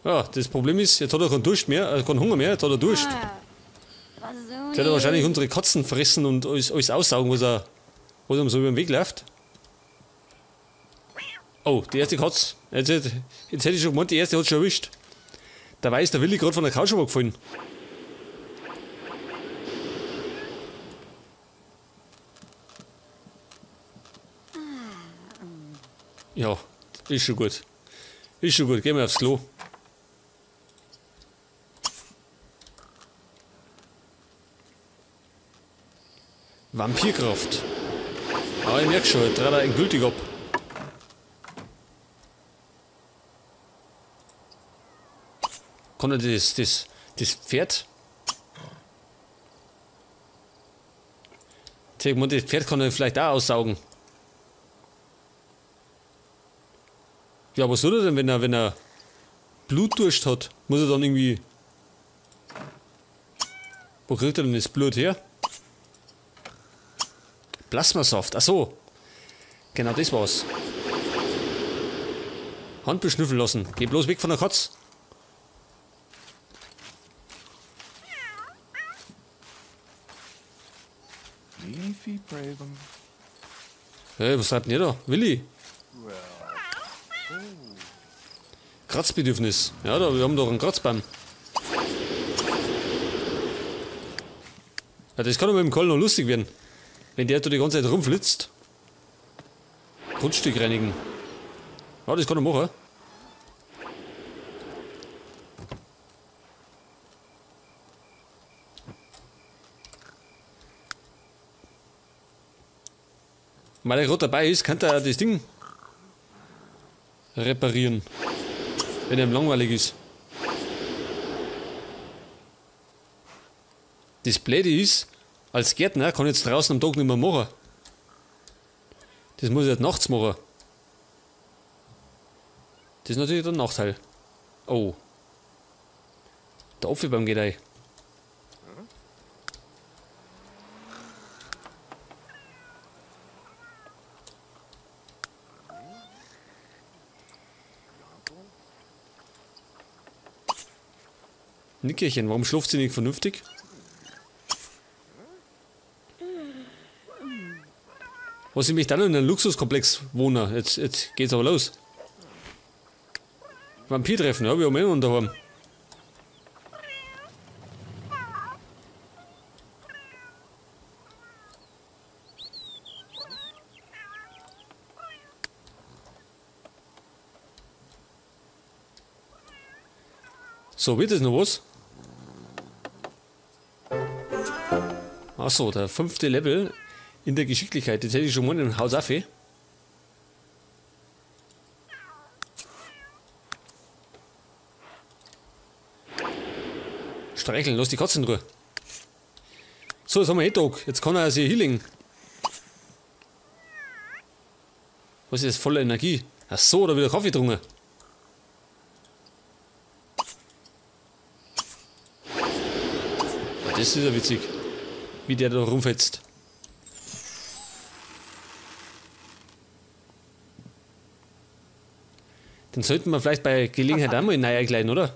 Ja, das Problem ist, jetzt hat er keinen Durst mehr, keinen Hunger mehr, jetzt hat er Durst. Jetzt hat er wahrscheinlich unsere Katzen fressen und alles aussaugen, was ihm so über den Weg läuft. Oh, die erste Katze. Jetzt hätte ich schon gemeint, die erste hat schon erwischt. Dabei ist der Willi gerade von der Couch gefallen. Ja, ist schon gut. Ist schon gut, gehen wir aufs Klo. Vampirkraft. Ah, ich merke schon, jetzt dreht er endgültig ab. Kann er das Pferd? Ich meine, das Pferd kann er vielleicht auch aussaugen. Ja, was soll er denn, wenn er Blutdurst hat? Muss er dann irgendwie... Wo kriegt er denn das Blut her? Plasmasaft, ach so. Genau das war's. Hand beschnüffeln lassen. Geh bloß weg von der Katze. Hey, was treibt denn ihr da? Willi? Kratzbedürfnis. Ja, da, wir haben doch einen Kratzbaum. Ja, das kann doch mit dem Koll noch lustig werden. Wenn der da die ganze Zeit rumflitzt. Grundstück reinigen. Ja, das kann er machen. Weil er gerade dabei ist, kann er das Ding reparieren. Wenn ihm langweilig ist. Das Blöde ist, als Gärtner kann ich jetzt draußen am Tag nicht mehr machen. Das muss ich jetzt nachts machen. Das ist natürlich der Nachteil. Oh. Der Apfelbaum geht ein. Nickerchen, warum schläft sie nicht vernünftig? Was ich mich dann in einem Luxuskomplex wohne. Jetzt geht's aber los. Vampir treffen, ja, wir haben eh noch einen daheim. So, wird das noch was? Achso, der 5. Level in der Geschicklichkeit. Jetzt hätte ich schon mal im Haus auf. Streicheln, lass die Katze in Ruhe. So, jetzt haben wir eh Tag. Jetzt kann er sich healing. Was ist das? Voller Energie. Ach so, da wieder Kaffee getrunken. Das ist ja witzig, wie der da rumfetzt. Den sollten wir vielleicht bei Gelegenheit auch mal in neu einkleiden, oder?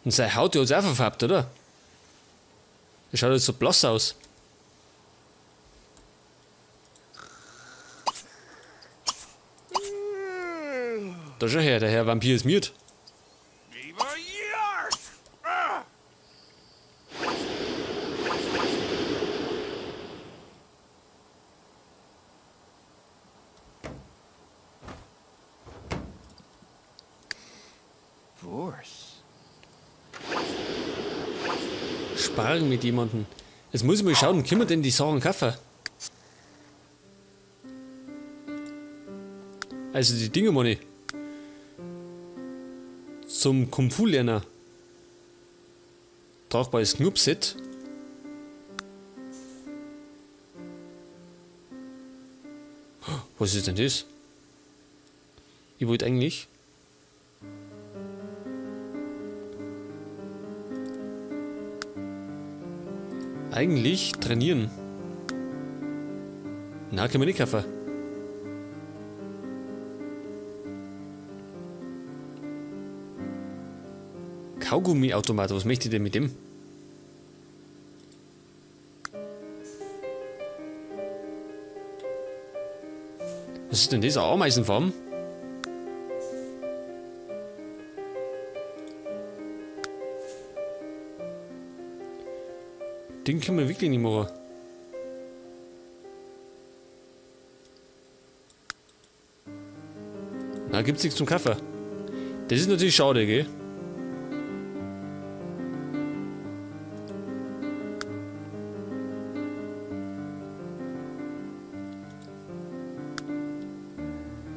Und seine Haut, die hat sich auch verfärbt, oder? Das schaut jetzt so blass aus. Da schau her, der Herr Vampir ist müde. Sparen mit jemandem. Jetzt muss ich mal schauen, können wir denn die Sachen kaufen? Also die Dinge meine ich. Zum Kung Fu Lerner. Tragbares Knupset. Was ist denn das? Ich wollte eigentlich. Trainieren. Na, können wir nicht kaufen. Kaugummiautomat, was möchte ich denn mit dem? Was ist denn das? Eine Ameisenfarm? Den können wir wirklich nicht machen. Na, gibt's nichts zum Kaffee. Das ist natürlich schade, gell?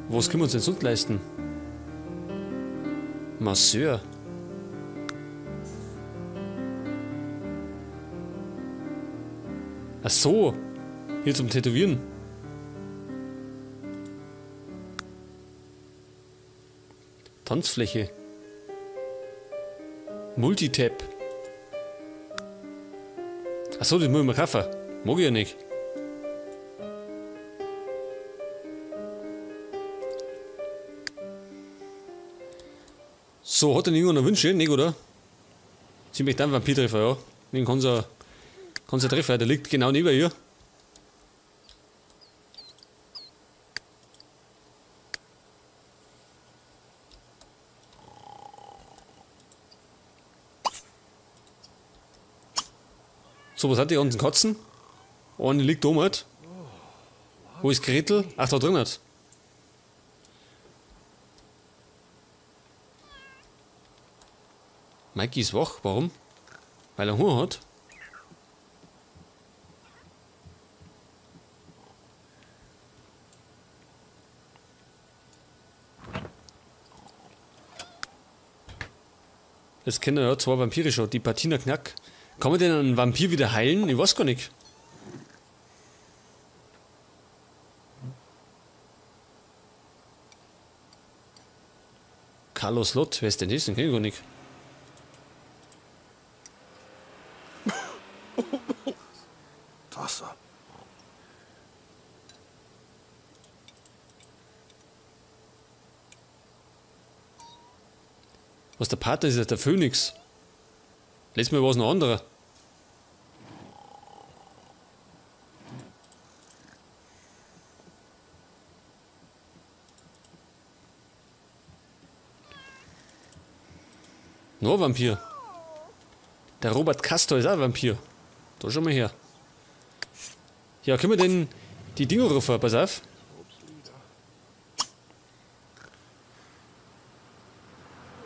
Was können wir uns denn sonst leisten? Masseur. Ach so, hier zum Tätowieren. Tanzfläche. Multitap. Ach so, das muss ich mir kaufen. Mag ich ja nicht. So, hat denn irgendwann noch Wünsche? Nicht, oder? Ziemlich dann Vampirtreffer, ja. Den kannst du treffen, der liegt genau neben ihr. So, was hat die ganzen Katzen? Eine liegt oben halt. Wo ist Gretel? Ach, da drin hat. Mikey ist wach. Warum? Weil er Hunger hat. Das kennen ja zwei Vampire schon. Die Patina Knack. Kann man denn einen Vampir wieder heilen? Ich weiß gar nicht. Carlos Lott, wer ist denn das? Den kenn ich gar nicht. Wasser. Was der Pater ist, der Phönix. Letztes Mal war es noch anderer. Noch ein Vampir. Der Robert Castor ist auch ein Vampir. Da schau mal her. Ja, können wir denn die Dinger rufen? Pass auf.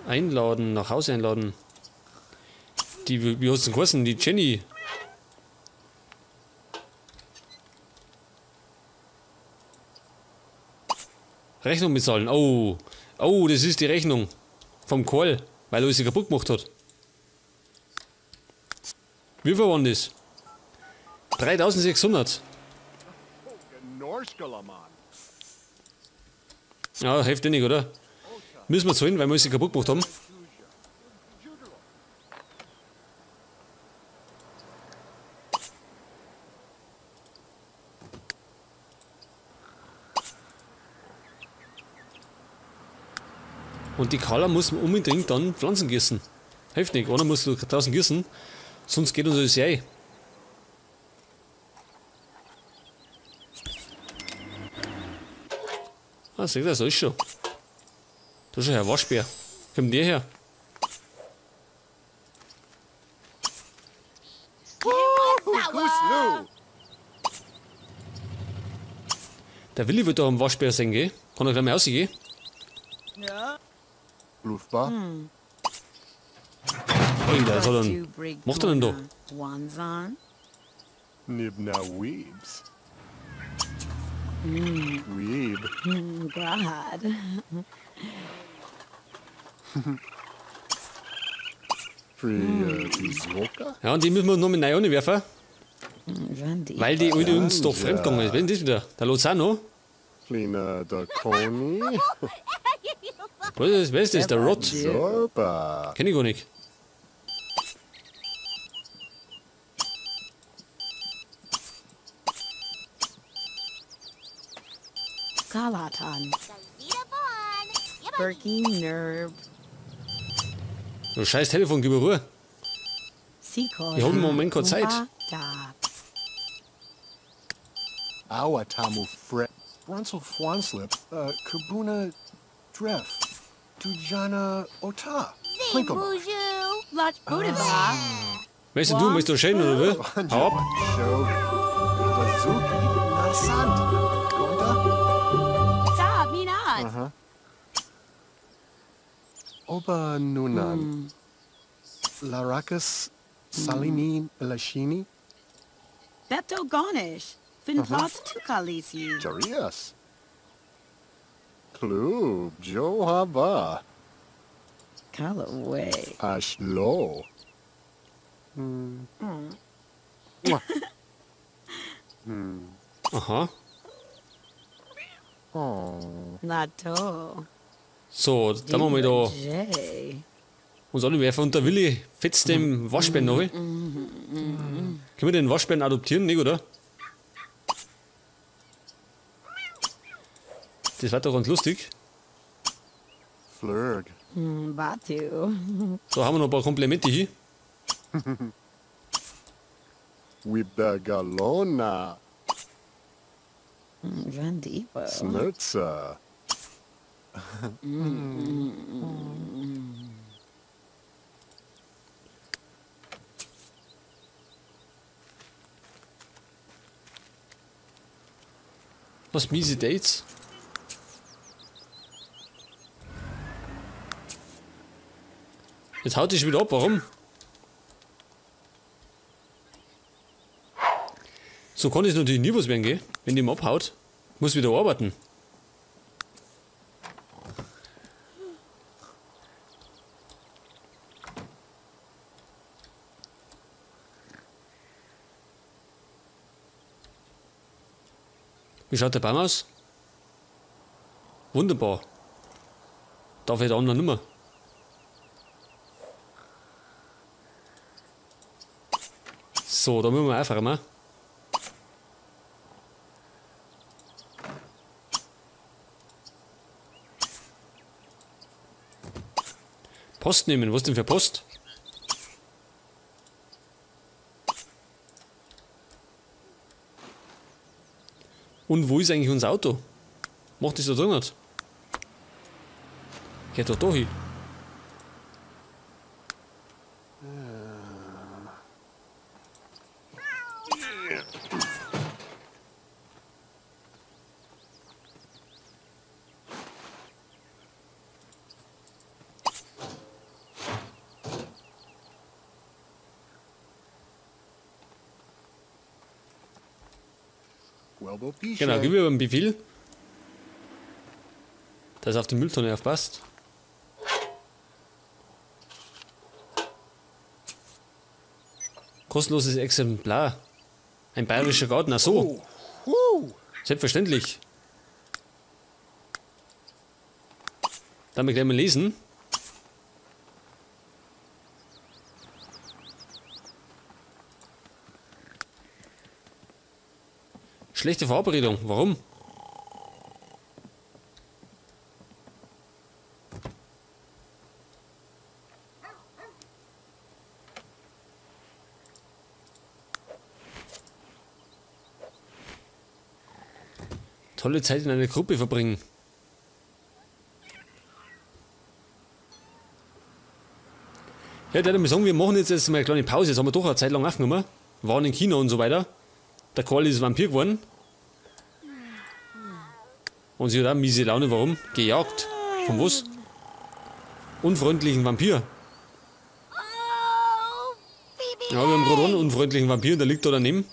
Einladen, nach Hause einladen. Die, wie hast du denn geheißen? Die Jenny. Rechnung bezahlen. Oh. Oh, das ist die Rechnung. Vom Karl, weil er alles kaputt gemacht hat. Wie viel waren das? 3600. Ja, hilft eh nicht, oder? Müssen wir zahlen, weil wir alles kaputt gemacht haben. Und die Carla muss unbedingt dann Pflanzen gießen. Hilft nicht, einer muss draußen gießen, sonst geht uns alles ein. Ah, seht ihr, das ist schon. Da ist schon Herr Waschbär. Kommt der her? Der Willi wird da am Waschbär sehen, gell? Kann er gleich mal rausgehen? Ja. Luftbar. Alter, was hat er denn? Was macht er denn da? Nibna Weebs. Weeb. God. Ja, und die müssen wir noch mit neu werfen. Weil die alte uns doch fremdgegangen ist. Wer ist denn das wieder? Der Lozano? Was ist, wer ist das? Der Rod? Kenn ich gar nicht. Galatan. Berkey Nerb. Du scheiß Telefon, gib mir Ruhe. Ich hab im Moment keine Zeit. Awatamu Fre. Brunsel Fwanslip. Kabuna Dref. Dujana Ota. Weißt du, möchtest du schön oder wie? Hau ab. Oba Nunan. Larakas Salini Lashini. Bepto Gonish. Finplas Tukalisi. Jarias. Klub Johaba. Callaway. Ashlo. Aha. Oh. Lato. So, dann machen wir da uns alle werfen und der Willi fetzt dem Waschbären noch. Können wir den Waschbären adoptieren, nicht, oder? Das war doch ganz lustig. Flirg. Batu. So, haben wir noch ein paar Komplimente hier. Wibagalona. Randivo. Snurza. Was miese Dates? Jetzt haut dich wieder ab, warum? So kann es natürlich nie was werden, gell? Wenn die ihm abhaut, muss wieder arbeiten. Wie schaut der Baum aus? Wunderbar. Darf ich der andere nimmer. So, da müssen wir einfach mal. Post nehmen, was denn für Post? Und wo ist eigentlich unser Auto? Macht das da drin nicht? Geht doch da hin. Genau, gib mir einen Befehl, dass er auf die Mülltonne aufpasst. Kostenloses Exemplar. Ein bayerischer Garten, ach so. Selbstverständlich. Dann gleich mal lesen. Schlechte Verabredung. Warum? Tolle Zeit in einer Gruppe verbringen. Ja, ich würde mal sagen, wir machen jetzt mal eine kleine Pause. Jetzt haben wir doch eine Zeit lang aufgenommen. Waren in China und so weiter. Der Karl ist Vampir geworden. Und sie hat auch miese Laune, warum? Gejagt. Von was? Unfreundlichen Vampir. Ja, wir haben gerade einen unfreundlichen Vampir und der liegt da daneben.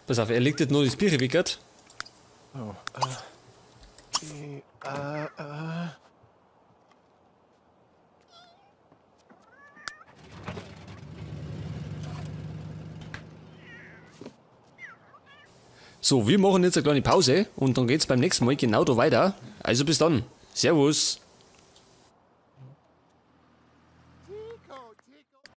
Pass auf, er legt jetzt nur das Bier weg. Oh, So, wir machen jetzt eine kleine Pause und dann geht's beim nächsten Mal genau da weiter. Also bis dann. Servus.